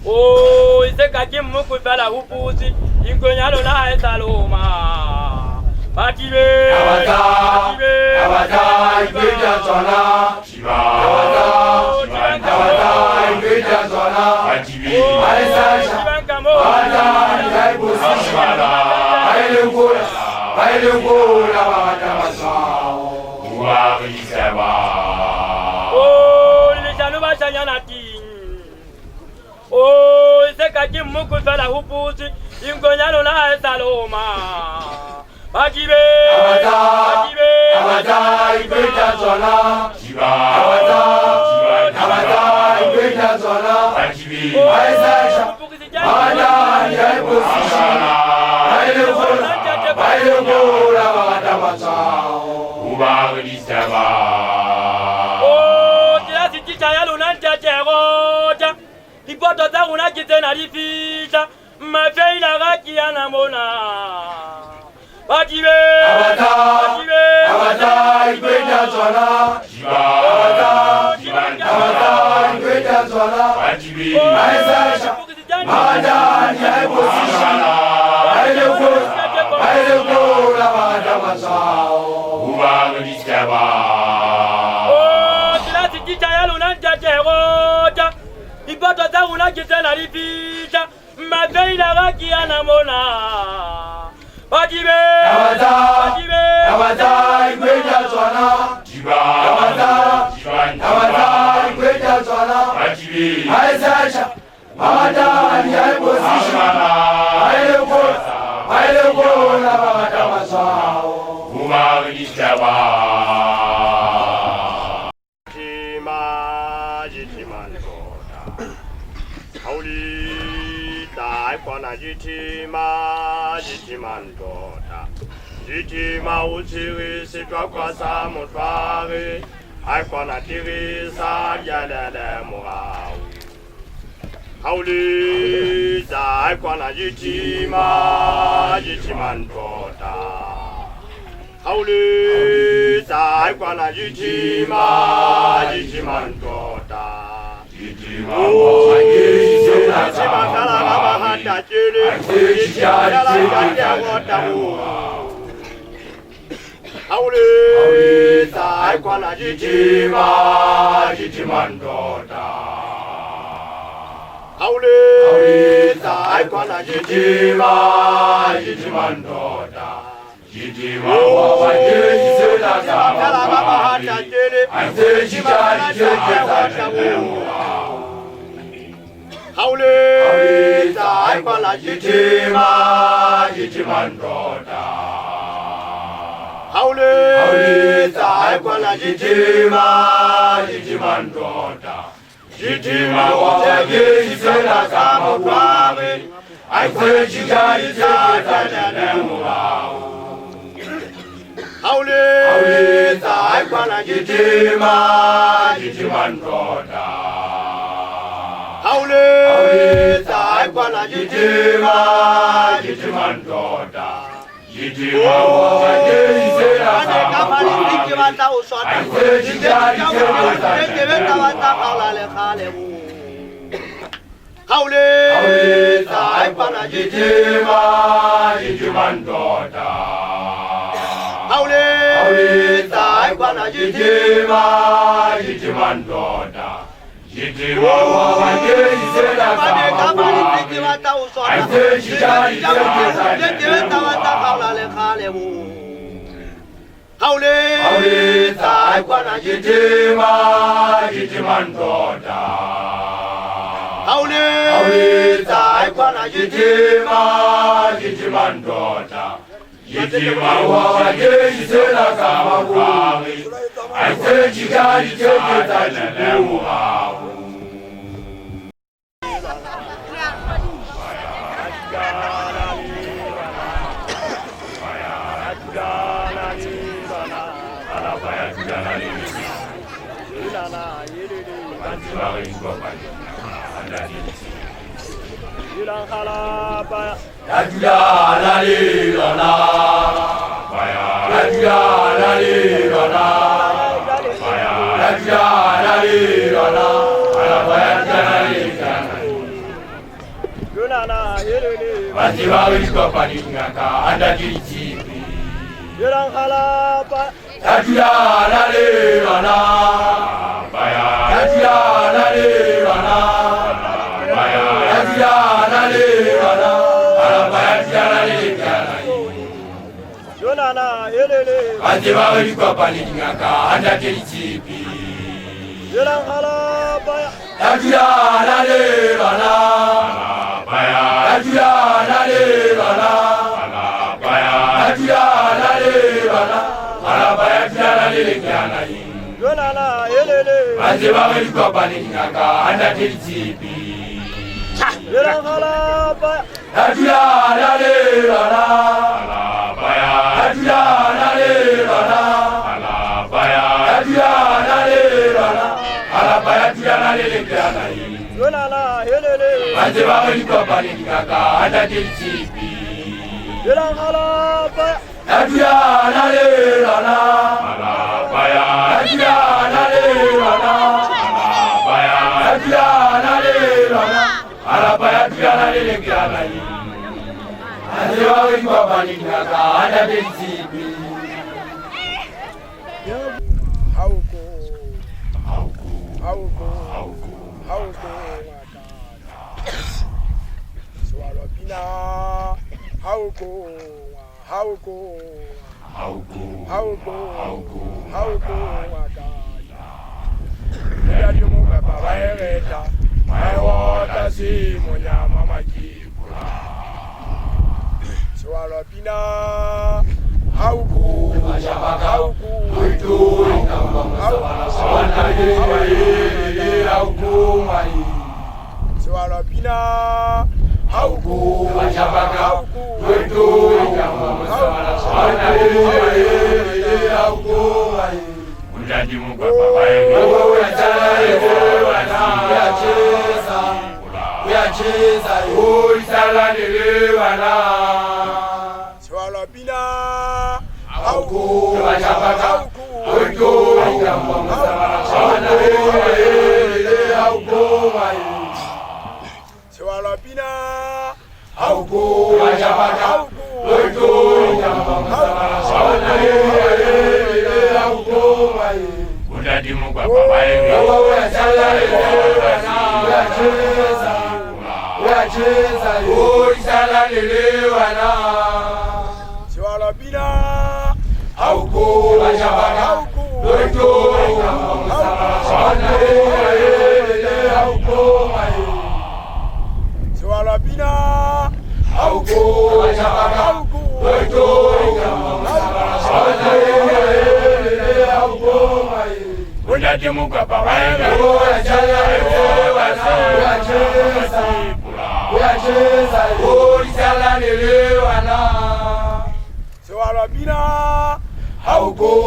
O se ka ke mmuku fela ho putse inkong ya lona ha e sa loma. Batibe. Abata, abata, ikweta tsona. Abata, abata, ikweta tsona. Aisha, abata, ikweta Baile baile kola ba batla matshwao. O leshano ba shanyana ting. O se ka ke mmuku fela ho putse inkong ya lona ha e sa loma. Batibe. Abata, Batibe. abata, ikweta tsona. Abata, abata, ikweta tsona. Aisha, abata, ikweta Baile kola, baile kola ba batla matshwao. O tlelase titjha ya lona ntatego dipoto tsa rona ke tsena di fihla mafeila ga ke yana mona batibe. Abata, Batibe. abata, ikweta tsona. Abata, abata, ikweta tsona. Aisha, abata, ikweta Baile kola, baile kola ba batla matshwao. O tlelase titjha ya lona ntatego dipoto tsa rona ke tsena di fihla mafeila ga ke yana mona batibe. Abata, Batibe. abata, ikweta tsona. Abata, abata, ikweta tsona. Aisha, abata, ikweta Baile kola, baile kola ba batla matshwao. Jima jitima ndoda Hauli kwana jitima jitima ndoda Jitima utshiri sitwa sa motlware Ai kwana tirisa bjalele morao Hauli kwana jitima jitima ndoda Hauli kwana jitima jitima ndoda Jitima kala la bahata tjele Jitima kala la bahata Hauli kwana jitima jitima ndoda Hauli kwana jitima jitima ndoda jitima wawajeisela kala la bahata tjele Hauli kwana jitima jitima ndoda Hauli kwana jitima jitima ndoda jitima wawajeisela samutware aikwejikaitatanemurao Hauli kwana jitima jitima ndoda Hauli kwana jitima jitima ndoda jitima wawajeisela Hauli kwana jitima jitima ndoda Hauli kwana jitima jitima ndoda jitima wawajeisela Hauli kwana jitima jitima ndoda Hauli kwana jitima jitima ndoda jitima wawajeisela samakwari aikwejikaliteketanenemurao La dula la le lona, la dula la le lona, la dula la le lona, la dula la le lona. Ba tseba re dikopane dingaka a ntate ditshipi. Ya dula na le bana. Ya dula na le bana. Ya dula na le bana. Alapa ya dula na le bana. Ba tseba re dikopane dingaka a ntate ditshipi. Ya dula na le bana. Ya dula na le bana. Ya dula na le bana. Alapa ya dula na le bana. Ba tseba re dikopane dingaka a ntate ditshipi. Ya dula na le bana. Ya dula na le bana. Ya dula na le bana. Alapa ya dula na le bana. Ba tseba re dikopane dingaka a ntate ditshipi. Ya dula na le bana. Ya dula na le bana. Ya dula na le bana. Alapa ya dula na le bana. Ba tseba re dikopane dingaka a ntate ditshipi. Hauko, hauko, hauko, ngaka. Swalo pina, hauko, hauko, hauko, hauko, ngaka. Ya di mo ba ba ereta, ba wota si monyama makipula. Swalo pina, hauko, hauko, Swalo pina, hauko, hauko, Swalo pina, hauko, hauko, Swalo pina, hauko, hauko, Swalo pina, hauko, hauko, Swalo pina, hauko, hauko, Swalo pina, hauko,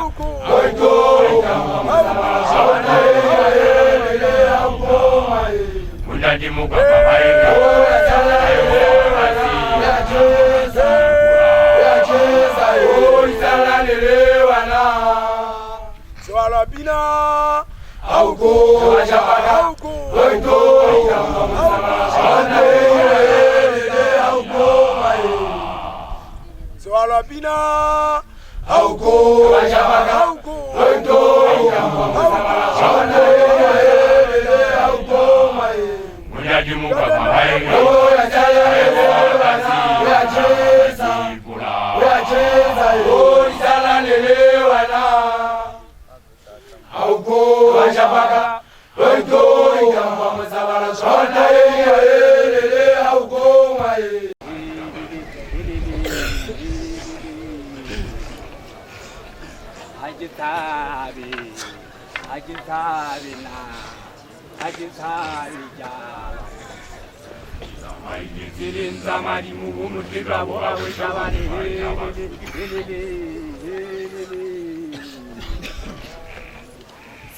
hauko, Swalo pina, hauko, hauko, Swalo pina, hauko, hauko, Swalo pina, hauko, hauko,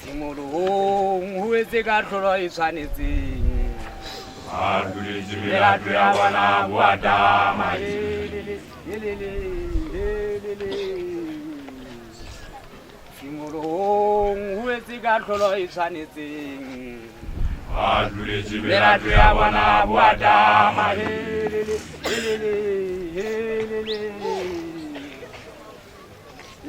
Tshimolohong ho etse kahlolo e tshwanetseng. Melato ya bona bo atama. Helele, helele. Tshimolohong ho etse kahlolo e tshwanetseng. Ba tloletse Melato melato ya ya bona bona bo atama. boatama. Helele, helele, helele.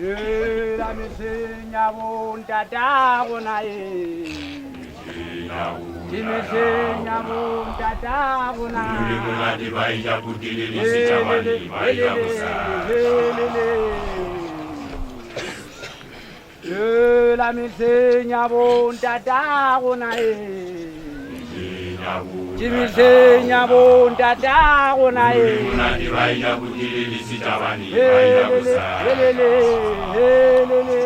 Ela mehleng ya bontata rona e. Ke mehleng ya bontata rona. Le monate ba e ja potele le setjhabane ba e ja bosasa. Ela mehleng ya bontata rona e. Ke mehleng ya bontata rona e. Le monate ba e ja potele le setjhabane ba e ja Helele, bosasa. helele, helele.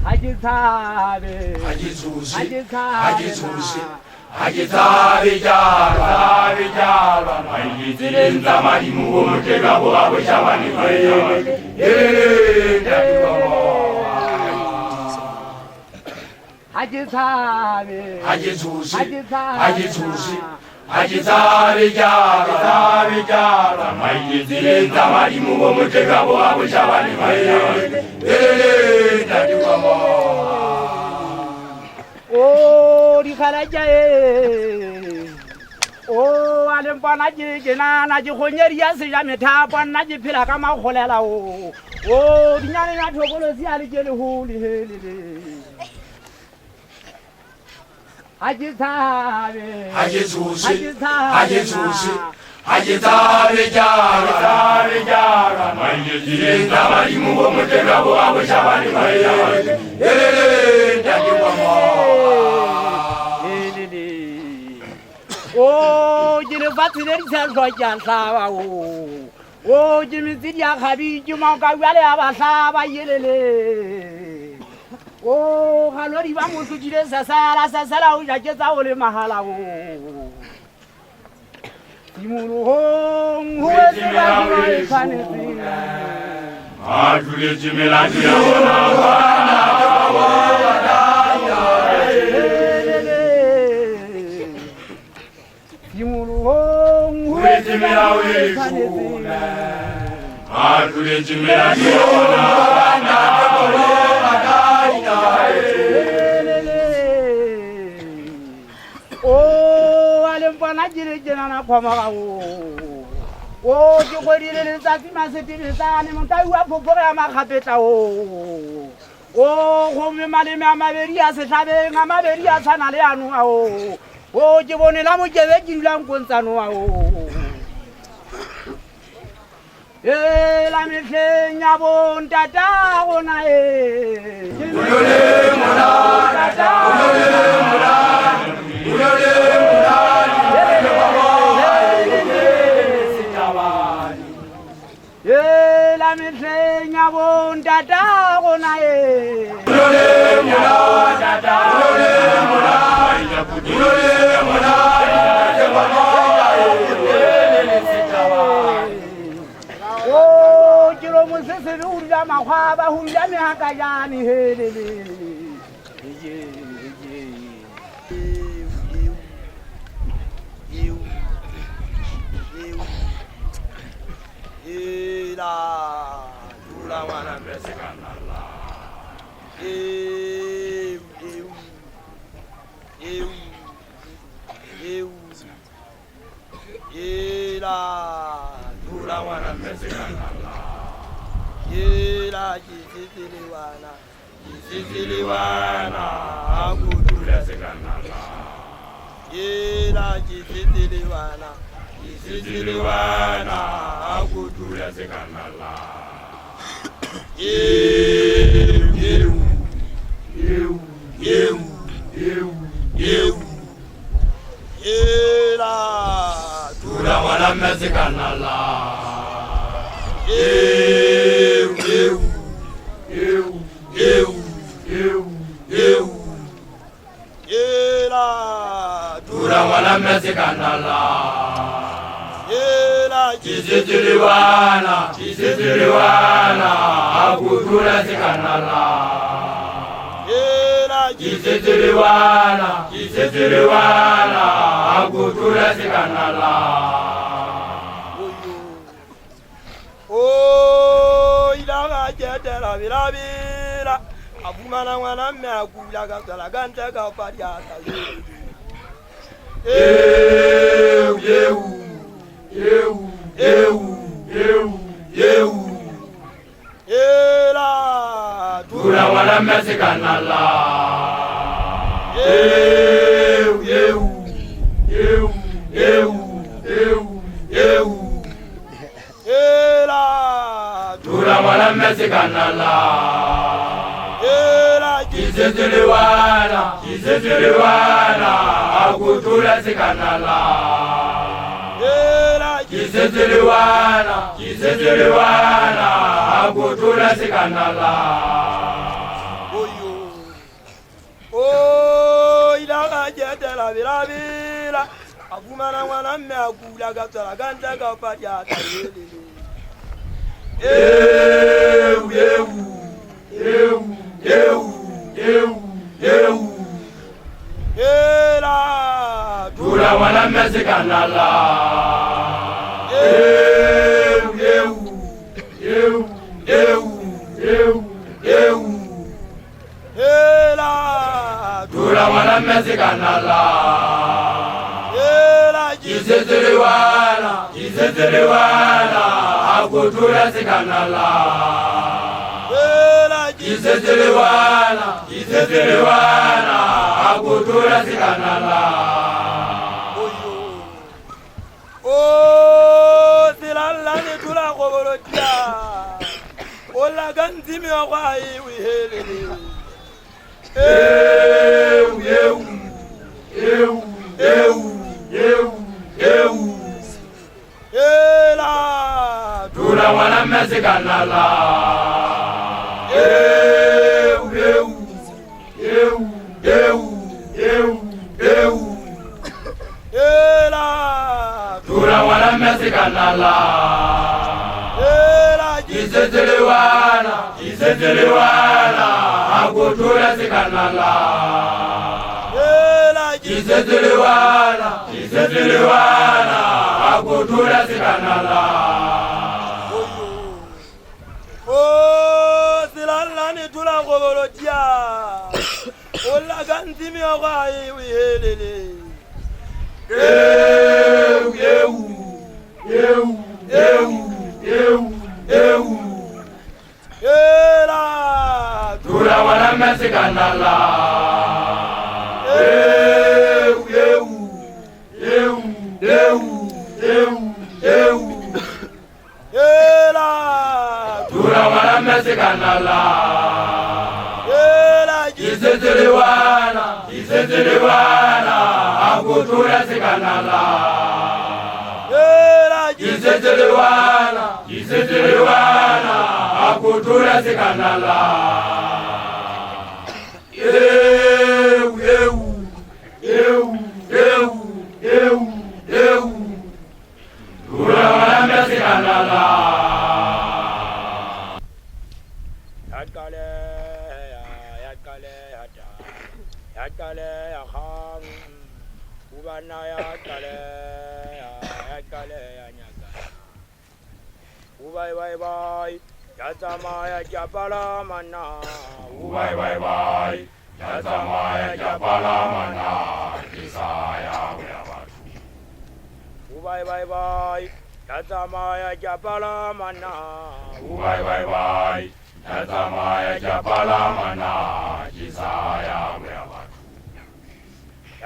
Ha ke tshabe. Ha ke tshose, Ha ke tshabe ha ke tshose, na. ha ke tshabe jalwa, tshabe jalwa. Ba ile tseleng tsa madimo bo motle ka bo a botjhabane ba e ja batho. Helele, ntate wa moya. Ha ke tshabe. Ha ke tshose, Ha ke tshabe ha ke tshose, na. ha ke tshabe jalwa, tshabe jalwa. Ba ile tseleng tsa madimo bo motle ka bo a botjhabane ba e ja batho. Helele, ntate wa moya. O dikgalatša e. O a lempana ke ke nana ke kgonyedi ya seja methapo nna ke phela ka makgolela o. O dinyane ya thokolosi a le ke lehole helele. Ha ke tshabe. Ha ke tshose, Ha ke tshabe ha ke tshose, na. ha ke tshabe jalwa, tshabe jalwa. Ba ile tseleng tsa badimo bo motle ka bo a botjhabane ba e ja batho. Helele, ntate wa moya. Helele. O ke lefatshe le ditshehlwa ke a hlaba o. O ke metse di a kgabitše maoka bjale a ba hlaba yelele. O galodi ba mohlokile sesela sesela o ja ke tsa o le mahala o. Tshimolohong ho etse kahlolo e tshwanetseng. Ba tloletse melato ya bona Helele. Tshimolohong ho Wetse etse melao kahlolo e e tshwanetseng. Ba tloletse melato ya bona O a lempana ke le tjenana kgomaga o. O ke kgwedi le letsatsi masetebetsane motai wa phophogo ya makgapetla o. O gomme maleme a mabedi a sehlabeng a mabedi a tshwana le ano a o. O ke bone la mokebe ke dulang kontsano a o. E la mehleng ya bontata rona e. Ke mehleng ya E la mehleng ya bontata rona e. O ke lo mosesebe o dula makgwaba ho dula mehakajane helele. Heye, heye. Eu, eu, ela, dula ngwana Eu, eu, eu, eu, ela, dula ngwana Ela, ke setse le wena, ke setse le wena, ha ko dula Ela, ke setse le wena, ke setse le wena, ha ko dula Eu, eu, eu, eu, eu, eu. Ela, Dula ngwana mme sekanala. Eu, eu, Eu, eu, eu, eu. Ela, dula ngwana mme sekanala. Ela, Ke setse le wena, ke setse le wena, ha ko dula sekanala. Ela, Ke setse le wena, ke setse le wena, ha ko dula sekanala. jetela belabela a fumana ngwana mme a kula ka tswela ka ntle ka opa diatla. Eo, eo, eo, eo, eo, eo. Ela Tula ngwana mme se ka nala. Eo, eo, eo, eo, eo, eo. Ela Tula ngwana mme se ka nala. Ela Ke setse le wena, ke setse le wena, a ko tula se ka nala. Ela Ke setse le wena, ke setse le wena, a ko tula se ka nala. Oyo o ile ka jetela belabela a fumana ngwana mme a kula ka tswela ka ntle ka opa diatla. Eo, eo, eo, eo, eo, eo. Ela Tula ngwana mme se ka nala. Eo, eo, eo, eo, eo, eo. Ela Tula ngwana mme se ka nala. Ela Ke setse le wena, ke setse le wena, a ko tula se ka nala. Ela Ke setse le wena, ke setse le wena, a ko tula se ka nala. Oyo o tselallane tlola kgobolotia o lla ka ntsi meokgo a e o helele. Eo, eo, eo, eo, eo, eo. Ela Tula ngwana mme se ka nala. Eo, eo, eo, eo, eo, eo. Ela Tula ngwana mme se ka nala. Ela Ke setse le wena, ke setse le wena, a ko tula se ka nala. Ela Ke setse le wena, ke setse le wena, a ko tula se ka nala. Oyo o tselallane tlola kgobolotia o lla ka ntsi meokgo a e o helele. Eo, eo, eo, eo, eo, eo. Ela Tula ngwana mme se ka nala. Eo, eo, eo, eo, eo, eo. Ela Tula ngwana mme se ka nala. Ela Ke setse le wena, ke setse le wena, a ko tula se ka nala. Ela Ke setse le wena, ke setse le wena, a ko tula se ka nala. Eo, eo, eo, eo, eo, eo. Tula ngwana mme se ka nala. Yaqaleya, yaqaleya ta, yaqaleya kgang, ubana yaqaleya, yaqaleya nyaka. Ubai bai bai, ya tsamaya ke a palama na. Ubai bai bai, ya tsamaya ke a palama na, ke sa ya ho ya batho. Ubai bai bai, ya tsamaya ke a palama na. Ubai bai bai, ya tsamaya ke a palama na, ke sa ya ho ya batho.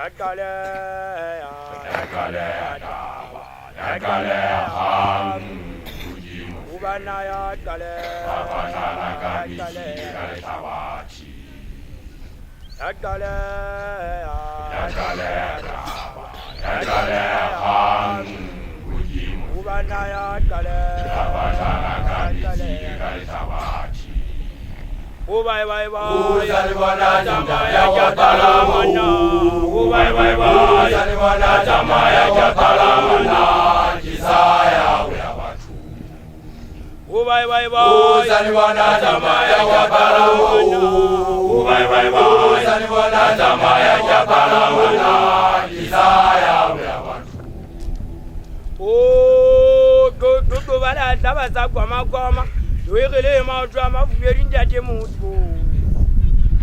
Yaqaleya, Ya qaleha taba, ya qaleha kgang, hodimo. ubana yaqaleya, Ba patana ka metsi ka lehlabathe. Yaqaleya, Ya qaleha taba, ya qaleha kgang, hodimo. ubana yaqaleya, Ba patana ka metsi ka lehlabathe. Ubai bai bai, Uzalibona tsamaya ke a palama na. Ubai bai bai, uzalibona tsamaya ke a palama na, ke sa ya ho ya batho. Ubai bai bai, Uzalibona tsamaya ke a palama na. Ubai bai bai, uzalibona tsamaya ke a palama na, ke sa ya ho ya batho. O go go go bala taba tsa kwama kwama. Loegele maoto a mafubedu ntate motho.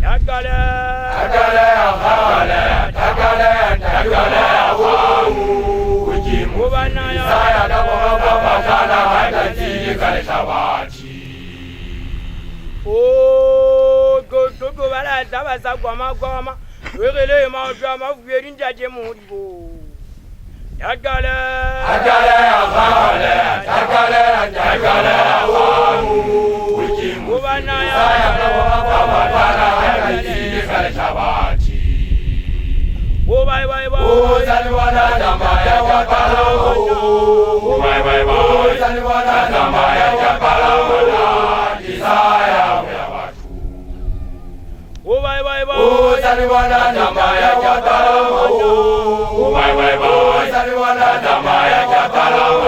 Takale. Takale takale takale takale wo. Go ba naya. Saya ka go ba patana ha ka tsile ka lehlabatši. O go go go ba la taba sa kwama kwama. Loegele maoto a mafubedu ntate motho. Takale. Takale takale takale takale wo. Go ba naya. Saya ka go ba patana ha ka tsile ka lehlabatši. Go bye bye bye. O tsalwana tsamaya wa pala o. Bye bye bye. O tsalwana tsamaya wa pala o. Isaya ya batho. Go bye bye bye. O tsalwana tsamaya wa pala o. Bye bye bye. O tsalwana tsamaya wa pala o.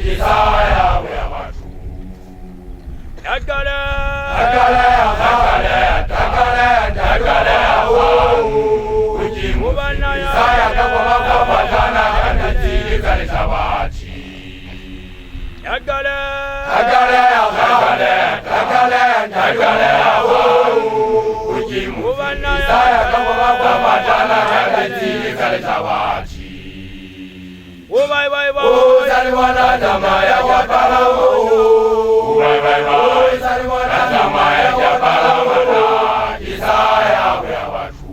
Isaya ya batho. Takale. Takale takale takale takale o. Go ba naya. Saya ka go ba patana ka tsile ka lehlabatši. Takale. Takale takale takale takale wo. Go ba naya. Saya ka go ba patana ka tsile ka lehlabatši. Go bye bye bye. O tsalwana tsamaya wa pala o. Bye bye bye. O tsalwana tsamaya wa pala o. Isaya ya batho.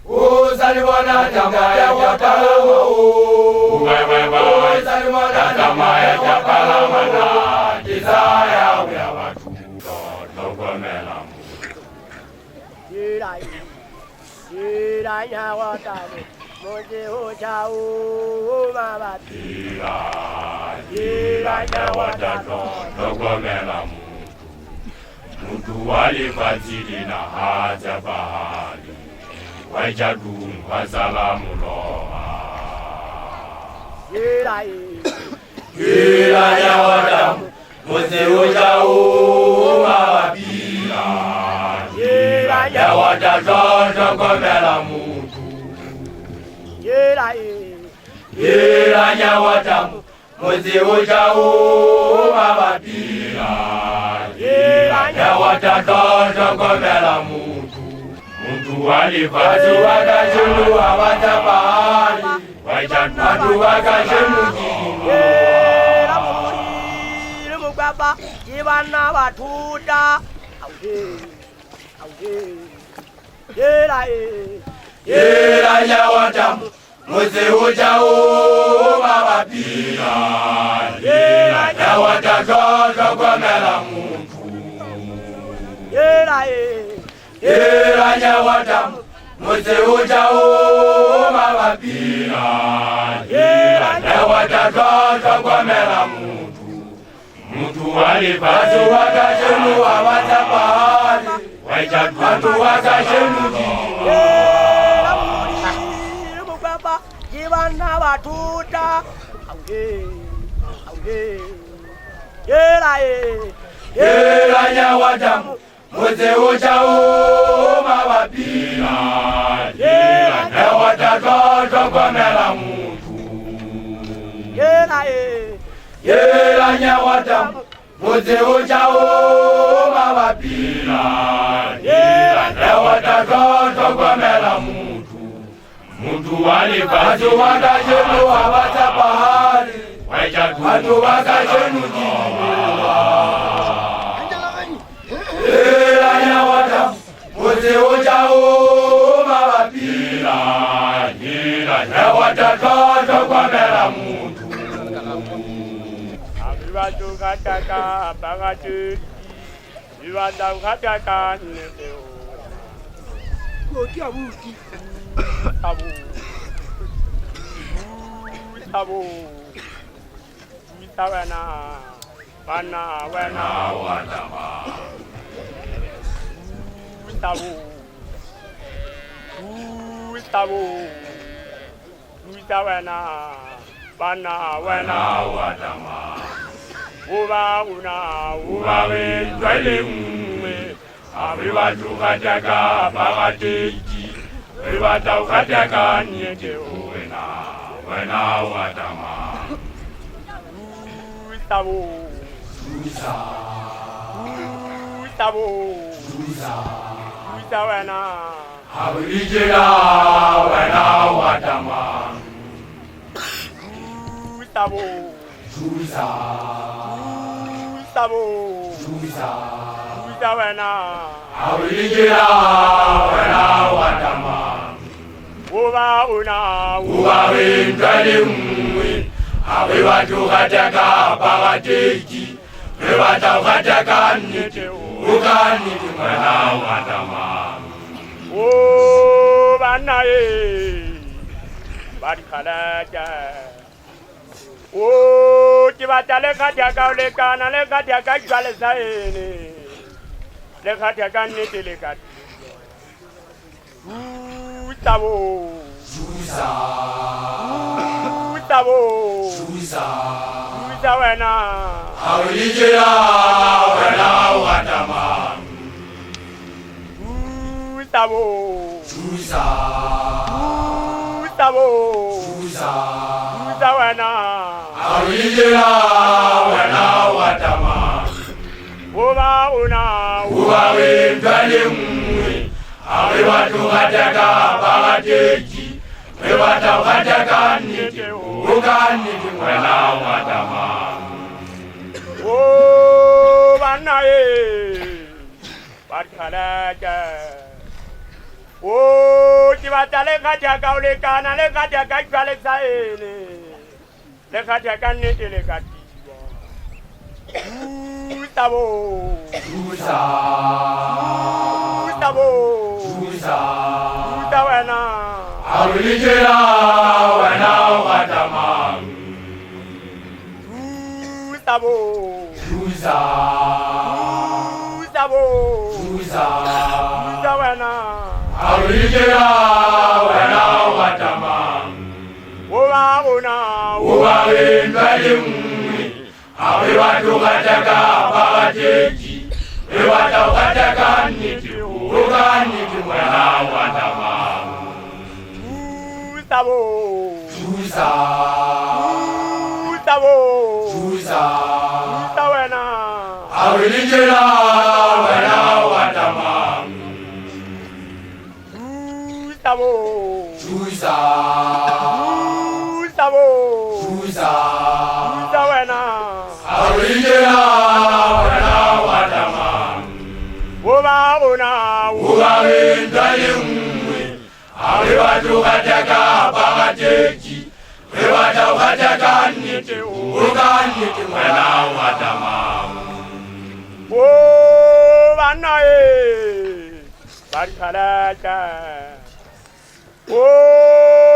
O tsalwana tsamaya wa pala o. Bye bye bye. O tsalwana tsamaya wa pala o. Isaya ya batho. Hlokomela motho. Dira ya wa tabo. Motse o tjha o mabapi. Dira, dira nyawa tatlo, hlokomela motho. Motho wa lefatshe lena ha tshepahale. Wa ja tlung wa sala moloa. Dira Dira nyawa tamo, motse o tjha o mabapi. Dira nyawa tatlo, hlokomela motho. Dira Dira nyawa tamo, motse o tjha o mabapi. Dira nyawa tatlo, hlokomela motho. Motho wa lefatshe wa kajeno ha ba tshepahale. Wa ja batho ba kajeno ke Dira mohodi le mokwapa ke banna ba thota. Auhe. Auhe. Dira Dira nyawa tamo, motse o tjha o mabapi. Dira nyawa tatlo, hlokomela motho. Dira Dira nyawa tamo, motse o tjha o mabapi. Dira nyawa tatlo, hlokomela motho. Motho wa lefatshe wa kajeno ha ba tshepahale. Wa ja batho ba kajeno ke Dira mohodi le mokwapa ke banna ba thota. Auhe. Auhe. Dira Dira nyawa tamo, motse o tjha o mabapi. Dira nyawa tatlo, hlokomela motho. Dira Dira nyawa tamo, motse o tjha o mabapi. Dira nyawa tatlo, hlokomela motho. Motho wa lefatshe wa kajeno ha ba tshepahale. Wa ja batho ba kajeno ke Dira nyawa tamo, motse o tjha o mabapi. Dira nyawa tatlo, hlokomela motho. Abibatho kataka phakathi. Ibanda kataka nnete o. Go ke abuti. Tabo. Tabo. Mita wena. Bana wena. Wa tama. Tabo. Tabo. Mita wena. Bana wena. Wa tama. Uba una Uba we tlwaele nngwe. A re batho kataka phakathi. Re batla ho kataka nnete o wena, wena wa tama. Tabo. Thusa bo. Thusa wena. A re ditšela wena wa tamang. Thusa bo. Thusa. Thusa bo. Thusa. Thusa wena. A re ditšela wena wa tamang. O ba o na. O ba re ntwa le nngwe. A re batho gataka bagateki. Re batla go gataka nnete. O ka nnete wena wa tamang. O banna e. Ba dikgalaka. O ke batla le kgathaka o lekana le kgathaka jwale saene. Le kgathaka nnete le ka. Thusa bo. Thusa. Thusa bo. Thusa. Thusa wena. A re ditšela wena wa tamang. Thusa bo. Thusa. Thusa bo. Thusa. Thusa wena. A re ditšela wena wa tamang. O ba o na. O ba re ntwa le nngwe. A re batho gataka bagateki. Re batla go gataka nnete. O ka nnete wena wa tamang. O banna e. Ba dikgalaka. O ke batla le kgathaka o lekana le kgathaka jwale saene. Le kgathaka nnete le ka tiwa. Thusa bo. Thusa. Thusa bo. Thusa. Thusa wena. A re ditšela wena wa tamang. Thusa bo. Thusa. Thusa bo. Thusa. Thusa wena. A re ditšela wena wa tamang. O ba o na. O ba re ntwa le nngwe. A re batho gataka bagateki. Re batla go gataka nnete. O ka nnete wena wa tamang. Thusa bo. Thusa. Thusa bo. Thusa. Thusa wena. A re ditšela wena wa tamang. Thusa bo. Thusa. Thusa bo. Thusa. Thusa wena. A re ditšela wena wa tamang. O ba o na. O ba re ntwa le nngwe. A re batho gataka bagateki. Re batla go gataka nnete. O ka nnete wena wa tamang. O banna e. Ba dikgalaka. O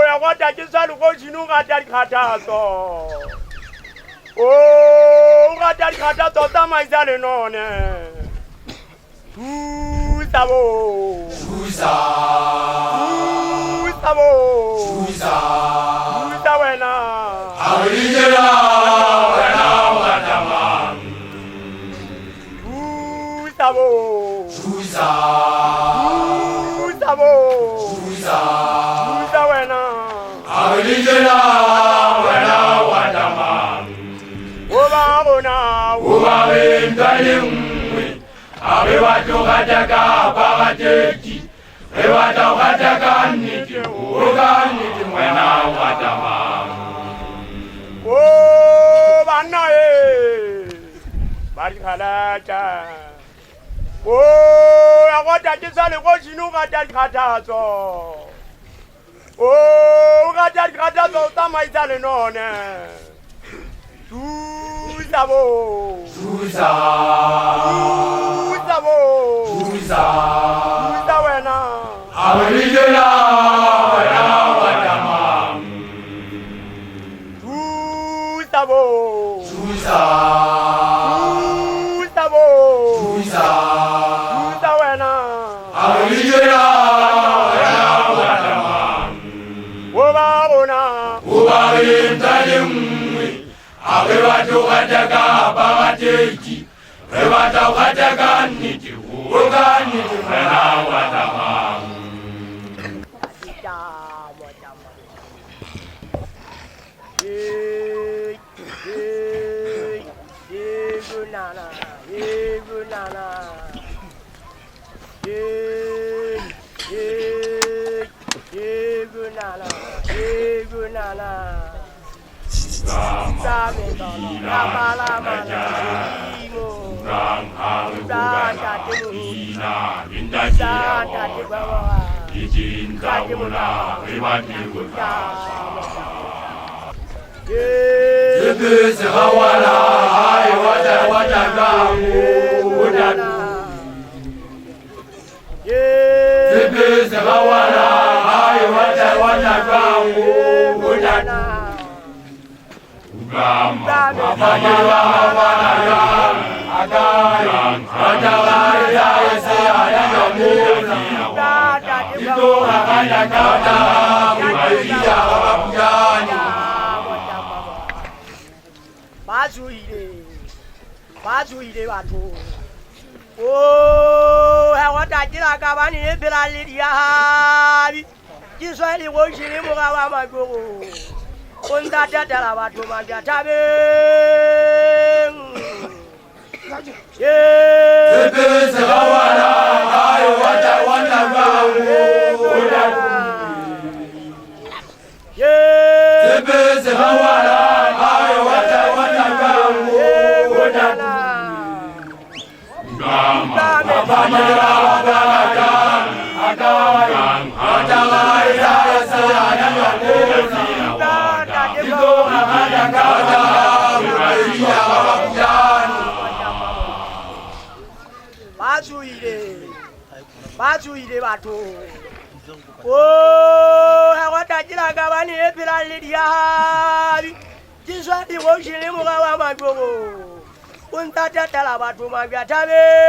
ya gota ke sa legodimo o gata dikgathatso. O gata dikgathatso tsamaisa lenone. Thusa bo. Thusa. Thusa bo. Thusa. Thusa wena. A re ditšela wena wa tamang. Thusa bo. Thusa. Thusa bo. Thusa. Thusa wena. A re ditšela wena wa tamang. O ba o na. O ba re ntwa le nngwe. A re batho gataka bagateki. Re batla go gataka nnete. O ka nnete wena wa tamang. O banna e. Ba dikgalaka. O ya gota ke sa legodimo o gata dikgathatso. O gata dikgathatso o tsamaisa lenone. Thusa bo. Thusa. Thusa bo. Thusa. Thusa wena. A re ditšela wena wa tamang. Thusa bo. Thusa. Thusa bo. Thusa. Thusa wena. A re ditšela wena wa tamang. O ba o na. O ba re ntwa le nngwe. A re batho gataka bagateki. Re batla go gataka nnete. O ka nnete wena wa tamang. E, e, e, Ba tsohile batho. O ha wa tatela ka bane le phela le diahabi. Ke swa le go shile mora wa makoro. O ntatatela batho ba thabeng. Ba tsohile batho. O ha wa tatela ka bane e phela le diahabi. Ke swa le go shile mora wa makoro. O ntatatela batho ba thabeng.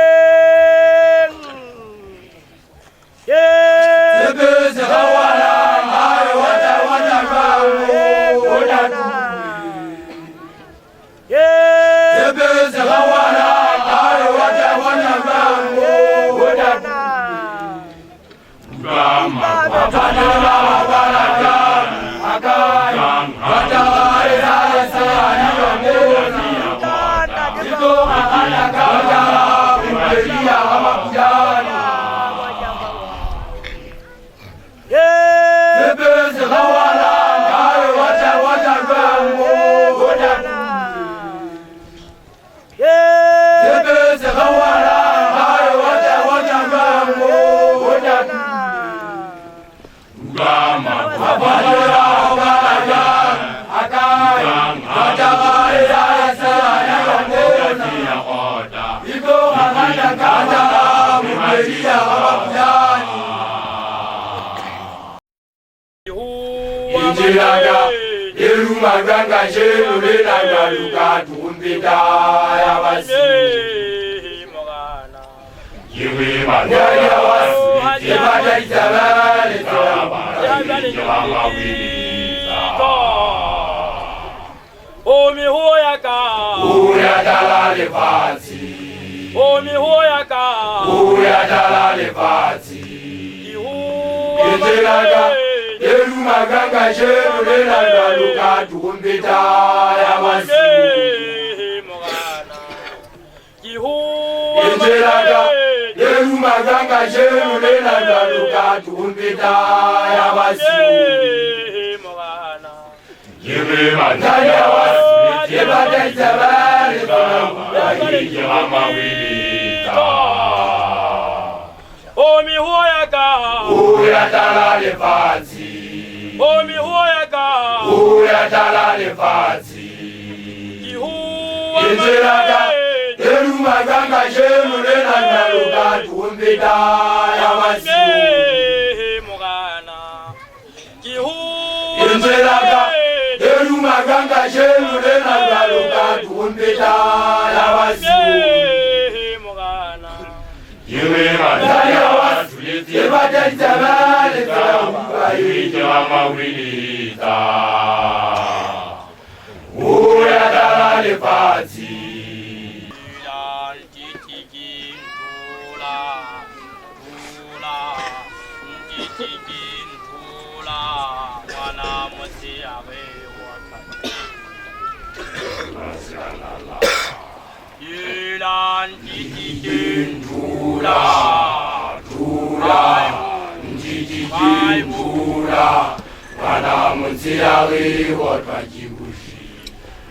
Ngwana motshehare otlwa ke bosiu,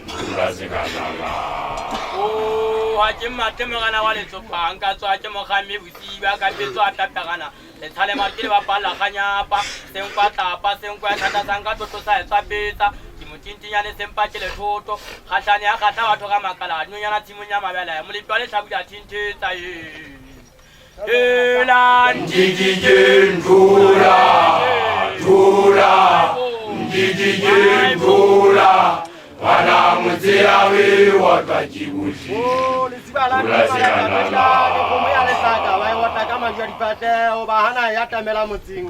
ntula sekalala. O ha ke mmathe morena wa letsopa nka tswa ke mokgamme bosiba ka petso a tatagana letshalema ke le bapalla kganyapa senkwa tlapa senkwa ya thata sanka toto sa etswa petsa ke motintinyane sempa ke lethoto kgahlane ya kgahla batho ka makala nonyana tshimong ya mabele molepi wa lehlabula thinthetsa e Elan Ntitije ntula, ntula, ntitije ntula. Ngwana motshehare otlwa ke bosiu, O lesiba la ntula sekalala. kgomo ya lehlaka ba e otla ka majwe a difatlego ba gana ya tamela motseng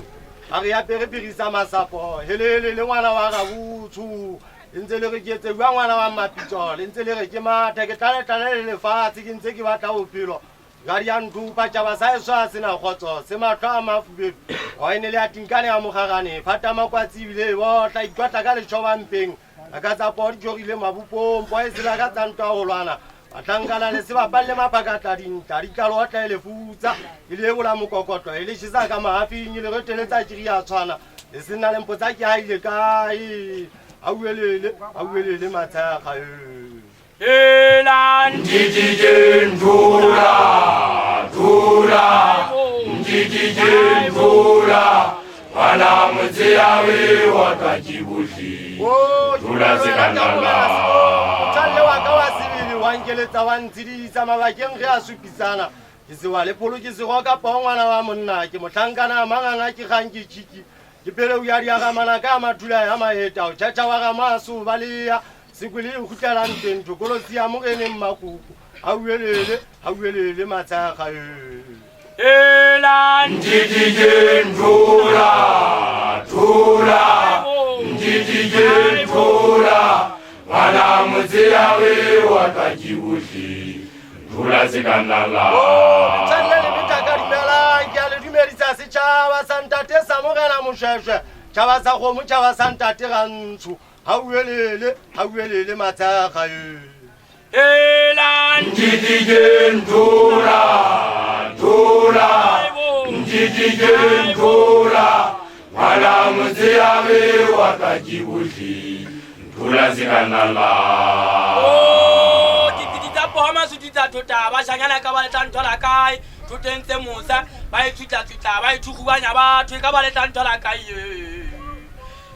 ba re ya perepirisa masapo helele le ngwana wa rabutsho le ntse le re ke etse bua ngwana wa mmapitso le ntse le re ke mathe ke tlaletlale le lefatshe ke ntse ke batla bophelo jwadi ya nthupa tšaba sa eso a sena kgotso se matlho a mafubedu waene le ya tinkane ya mogarane fata makwatsi ebile e botla ikwatla ka letšhobampeng a ka tsa poo di tšogile mabopong po e sela ka tsa ntwa go lwana batlankana le se bapalle maphakatla dintla di tlalo otla e lefutsa e le ebola mokokotlo e le šesa ka magafing e le reteletsa kiri ya tshwana le sena le mpotsa ke a ile kae a uelele a uelele matshega ee Elan Ntitije ntula, ntula, ntitije ntula. Ngwana motshehare otlwa ke bosiu, O, ntula sekalala. motswalle wa ka wa sebele wa nkeletsa wa ntshedisa mabakeng ge a supisana ke sewa le pholo ke sego ka poo ngwana wa monna ke mohlankana a manganga ke kgang ke tšhiki ke pheleu ya diagamana ka mathula ya maheta o tšhatšha wa ga maso ba lea sekwele e kgutlelang teng thokolosi ya moreneng makuku a uelele a uelele matshega ee Elan Ntitije ntula, ntula, ntitije ntula. Ngwana motshehare otlwa ke bosiu, ntula sekalala. Tšhanne le metaka dumelang ke a le dumedisa setšhaba sa ntate sa morena mošwešwe tšhaba sa kgomo tšhaba sa ntate rantsho ga uelele ga uelele matshega ee Elan Ntitije ntula, ntula, ntitije ntula. Ngwana motshehare otlwa ke bosiu, ntula sekalala. O dipidi tsa poho masuti tsa thota ba shanyana ka ba letla nthola kae thoteng tse mosa ba itsutlatsutla ba ithukgubanya batho e ka ba letla nthola kae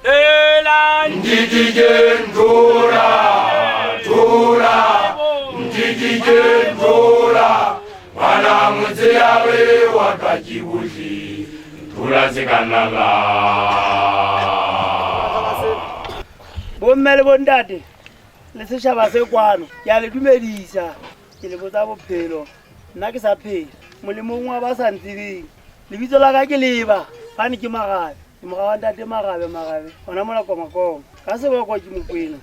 Elan Ntitije ntula, ntula, ntitije ntula. Ngwana motshehare otlwa ke bosiu, ntula sekalala. Bomme le bontate le setšhaba se kwano ke a le dumedisa ke le botsa bophelo nna ke sa phela molemong wa ba sa ntsebeng lebitso la ka ke leba fane ke magabe ke moga wa ntate magabe magabe gona mola komakoma ka seboko ke mokwena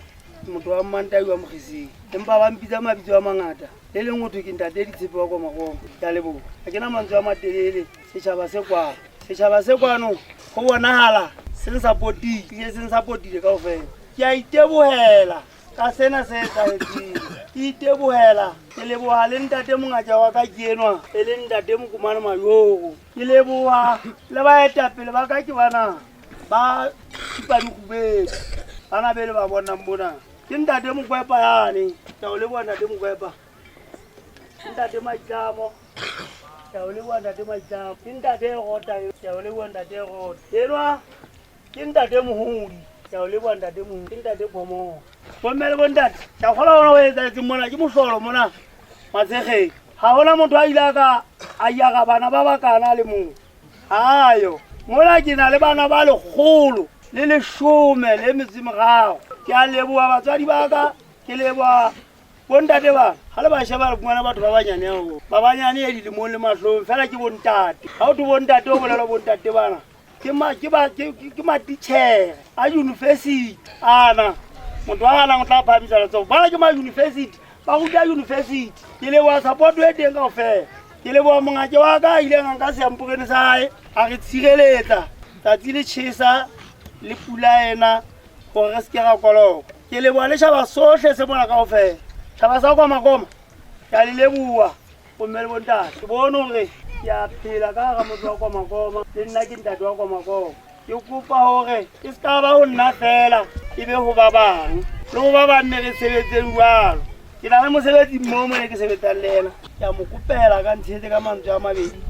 ke motho wa mmantai wa mogiseng empa ba mpitsa mabitso a mangata le leng go thwe ke ntate ditshepe wa komakoma ke a leboga ga ke na mantswe a matelele setšhaba se kwano setšhaba se kwano go bonagala se nsapotile ebile se nsapotile kao fela ke a itebohela ka sena se etsahetseng ke itebohela ke leboga le ntate mongatša wa ka ke enwa e le ntate mokomane majogo ke leboga le baetapele ba ka ke bana ba thipanegubedi bana bele ba bonang mona ke ntate mokwepa yane ke a o leboga ntate mokwepa ke ntate maitlamo ke a o leboga ntate maitlamo ke ntate e gota ke a o leboga ntate e gota enwa ke ntate mohodi ke a o leboga ntate mohodi ke ntate phomoo bomme le bontate ke a kgola gona go etsahetseng mona ke mohlolo mona matshegeng ga gona motho a ile a ka a yaga bana ba bakana le mongwe ayo mola ke na le bana ba lekgolo le leshome le metso e meraro ke a leboga batswadi ba ka ke leboga bontate bana ga le ba sheba le fumana batho ba banyane ao ba banyane e dilemong le mahlong fela ke bontate ga o thwe bontate o bolelwa bontate bana ke ma- ke ba- ke- ke- ke matitšhere a university ana motho a ganang o tla phamisa letsogo bana ke ma-university ba ruta university ke leboga support e teng kao fela ke leboga mongake wa ka a ileng a nka seamporene sa gae a re tshireletsa tsatsi le tšhesa le pula ena gore re seke ra koloka ke leboga le tšhaba sohle se mona kao fela tšhaba sa komakoma ke a le leboa gomme le bontate ke bone gore ke a phela ka gara motho wa komakoma le nna ke ntate wa komakoma. Ke kopa hore e se ka ba ho nna fela, e be ho ba bang. Le ho ba bang mme re sebetseng jwalo. Ke na le mosebetsi mmoho mone ke sebetsang le yena. Ke a mo kopela ka ntshehetse ka mantswe a mabedi.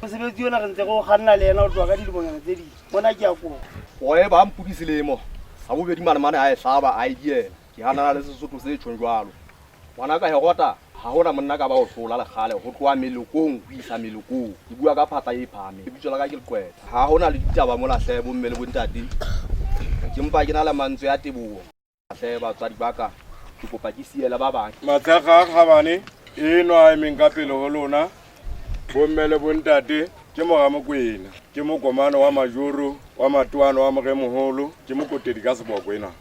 Mosebetsi ona re ntse re o kganna le yena ho tloha ka dilemonyana tse ding. Mona ke a kopa. Oe ba mpodi selemo sa bobedi manemane a e hlaba a e diela. Ke hanana le Sesotho se tjhong jwalo. Ngwanaka Herota, ha ho na monna ka ba o hlola lekgale ho tloha melokong ho isa melokong. Ke bua ka phatla e phahameng. Lebitso la ka ke Leqwetha. Ha ho na le ditaba mona hle bomme le bontate. Ke mpa ke na le mantswe a teboho hle batswadi ba ka. Ke kopa ke siele ba bang. Matshekga a kgabane enwa a emeng ka pele ho lona, bomme le bontate, ke mora Mokwena. Ke mokomane wa majoro, wa matoano wa moremoholo, ke mokotedi ka seboko enwa.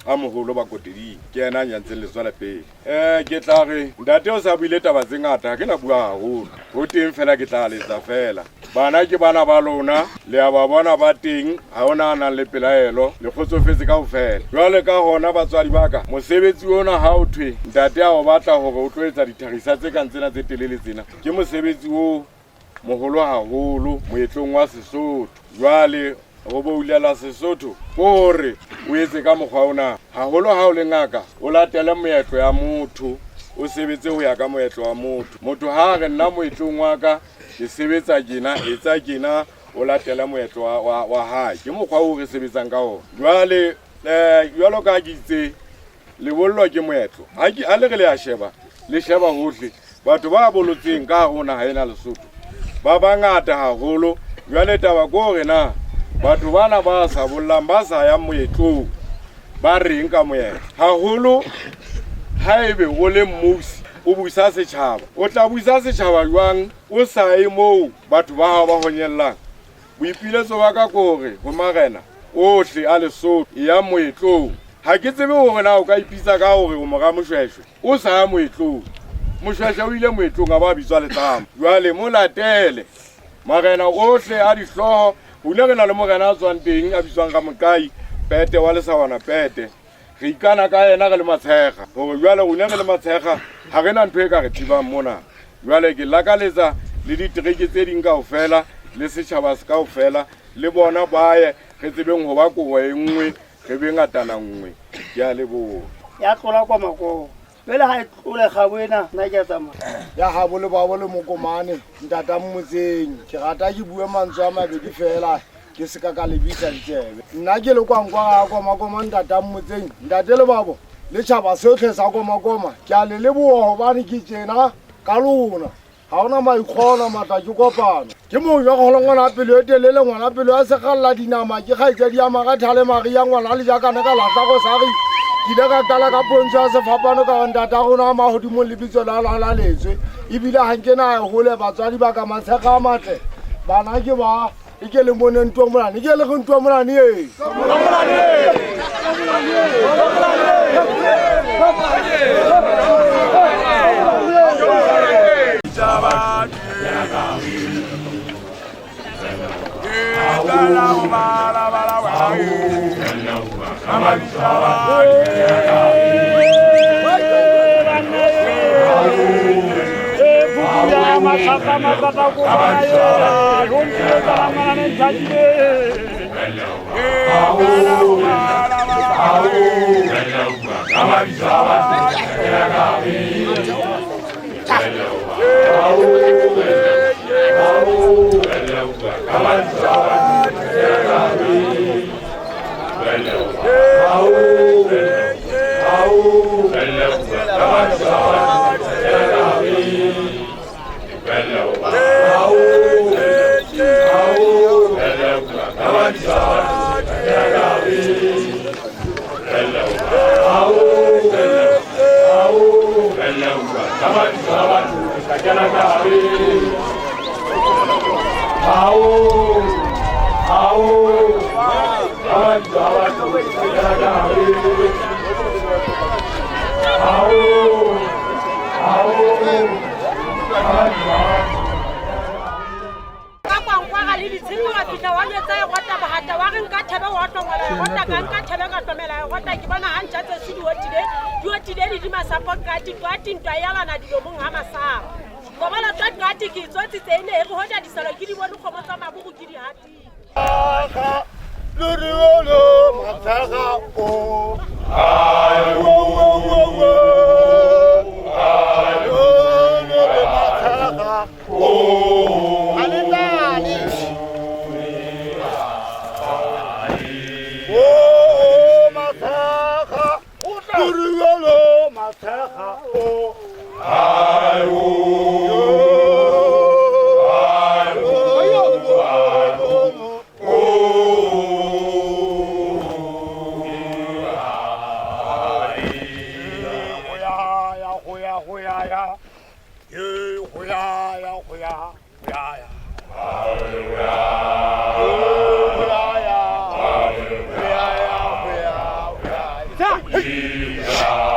A moholo bakoteding ke yena a nyantseng letswala pele. Um ke tla re ntate o sa buile taba tse ngata, ga ke na bua haholo ho teng fela, ke tla letsa fela. Bana ke bana ba lona, le a ba bona ba teng, ga ona a nang le pelaelo, le kgotsofetse ka ofela. Jwale ka gona batswadi ba ka, mosebetsi ona ha o thwe ntate a o batla gore o tlo etsa ditharisa tse kang tsena tse telele tsena, ke mosebetsi o moholo haholo moetlong wa Sesotho. Jwale go boulela Sesotho ke gore o etse ka mokgwa ona haholo ha o le ngaka, o latele moetlo ya motho, o sebetse ho ya ka moetlo wa motho. Motho ha a re nna moetlong wa ka ke sebetsa kena, etsa kena, o latele moetlo wa hae. Ke mokgwa o re sebetsang ka ona. Jwale um jwalo ka ke itse, lebollo ke moetlo. Ha le re le a sheba, le sheba hohle, batho ba bolotseng ka hare ho naha ena Lesotho ba bangata haholo. Jwale taba ke hore na batho bana ba sa bollang, ba sa yang moetlong, ba reng ka moetlo haholo? Ha ebe o le mmusi, o busa setjhaba, o tla busa setjhaba jwang o sa ye moo batho ba hao ba honyellang? Boipiletso ba ka ke hore ho marena ohle a Lesotho, eyang moetlong. Ha ke tsebe hore na o ka ipitsa ka hore o mora Moshweshwe o sa ya moetlong. Moshweshwe o ile moetlong a ba bitswa letlamo. Jwale mo latele marena ohle a dihlooho. Rona re na le morena a tswang teng a bitswang Ramoqai Pete wa Lesawana Pete. Re ikana ka yena re le Matshekga gore jwale rona re le Matshekga ga re na ntho e ka re thibang mona. Jwale ke lakaletsa le ditereke tse ding kaofela le setjhaba se kaofela le bona ba ye, re tsebeng ho ba kobo e nngwe, re be ngatana nngwe. Ke a leboha. Ya tlola kwa makogo. Jwale ha e tlole kgabo ena, nna ke a tsamaya. Ya gabo le babo le mokomane ntata mmotseng, ke rata ke bue mantswe a mabedi fela, ke se ka ka lebisa ditsebe. Nna ke le kwankwa ga komakoma ntata mmotseng, ntate le babo le tšhaba sotlhe sa komakoma, ke a le leboa gobane ke tjena ka lona. Ga ona maikgona matla ke kopano. Ke mong ya kgolo ngwana pelo e telele, ngwana pelo ya segalla dinama, ke kgaitsedi ya Maratha le Maria, ngwana le jakane ka lahla go sari. Ke ile ka qala ka pontsho ya sefapano ka gore ntata rona a magodimong lebitso la la letswe, ebile ga nke na hole batswadi ba ka matshega a matle. Bana ke ba e ke le mone ntomolane, ke le go ntomolane e. Ka kwankwara le ditshepe wa fihla wa nwetsa e rota bohata, wa re nka thebe wa hlongola e rota, ka nka thebe ka hlomela e rota. Ke bona ha ntja tse se di otile, di otile le di masapo qati qati, ntwa e alana dilomong ha masapo. Kobolo tsa qati ke e tsotsitse, e ne e re hoja disalo ke di bone kgomo tsa maburu ke di hatile. Hey!